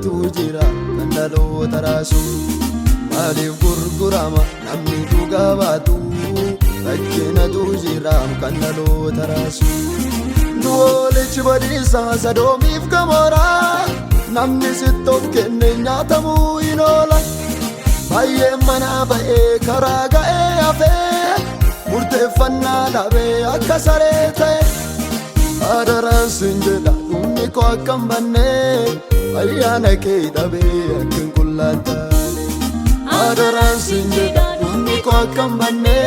Rakkinatu jira kan dhaloota raasu. Maaliif gurgurama namni dhugaa baatu? Rakkinatu jira kan dhaloota raasu. Nu oolichi badiisa Sodoomiif Gamoraa. Namni sitti of kenne nyaatamuu hin oola. Baay'ee manaa ba'ee karaa ga'ee hafee, murteeffannaa dhabee akka saree ta'e. Adaraan sin jedha, dhumni koo akka hin banne, ayyaana kee dhabee akka hin qullaan taane. Adaraan sin jedha, dhumni koo akka hin banne,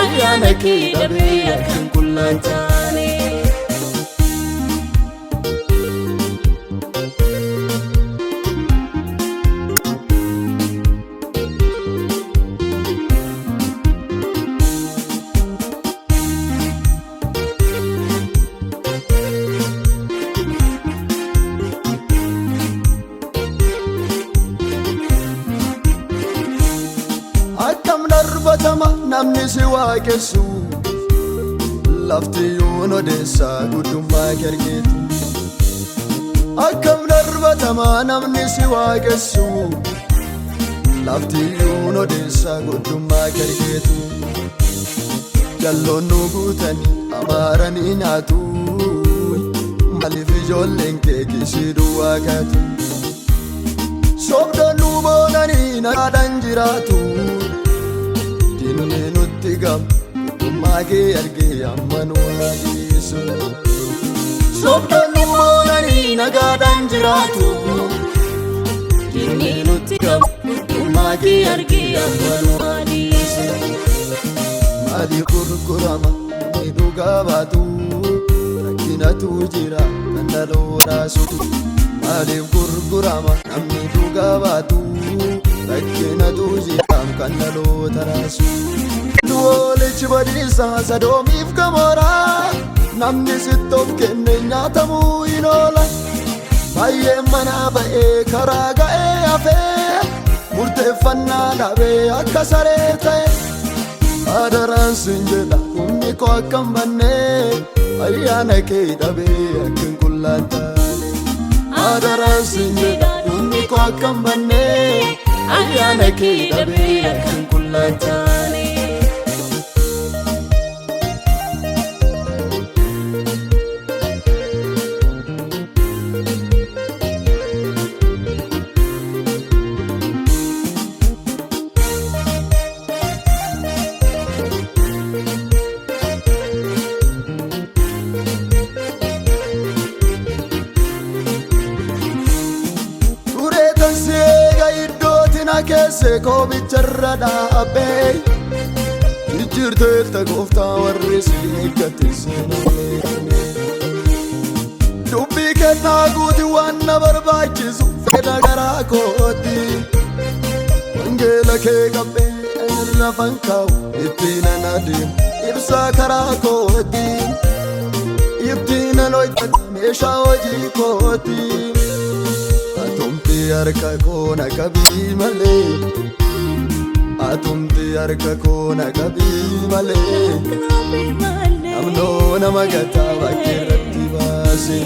ayyaana kee dhabee akka hin qullaan taane. Akkam darbatama namni si waaqessu, lafti yoon odeessaa guddummaa kee argeetu. Akkam darbatama namni si waaqessu, lafti yoon odeessaa guddummaa kee argeetu. Jalloon nu guutanii abaaranii nyaatu, maaliif ijoolleen kee kiisii duwwaa kaatu? Sobdoon nu boonanii nagaadhaan jiraatu, diinni nutti gam guddummaa kee argee amma nu waageessu. Sobdoon nu boonanii nagaadhaan jiraatu, diinni nutti gam guddummaa kee argee amma nu waageessu. Maaliif gurgurama namni dhugaa baatu? Rakkinatu jira kan dhaloota raasu. Maaliif gurgurama namni dhugaa baatu? Rakkinatu jira kan dhaloota raasu. Nu oolichi badiisa Sodoomiif Gamoraa. Namni sitti of kenne nyaatamuu hin oola. Baay'ee manaa ba'ee karaa ga'ee hafee, murteeffannaa dhabee akka saree ta'e. Adaraan sin jedha, dhumni koo akka hin banne, ayyaana kee dhabee akka hin qullaan taane. Adaraan sin jedha, dhumni koo akka hin banne, ayyaana kee dhabee akka hin qullaan taane. Tureetan si eega iddootti na keesse koobicharra dhaabbee. Jijjiirteetta gooftaa, warri si eeggate seenamee. Dubbii kennaa guuti waan na barbaachisu fedha garaa kooti. Wangeela kee qabbee ani lafan kaa'u, ittiin nan adeemu ibsaa karaa kooti. Ittiin nan hojjedha meeshaa hojii kooti. Atumti harka koo na qabii malee. Atumti harka koo na qabii malee. Namnoo nama gataa bakkee irratti baase.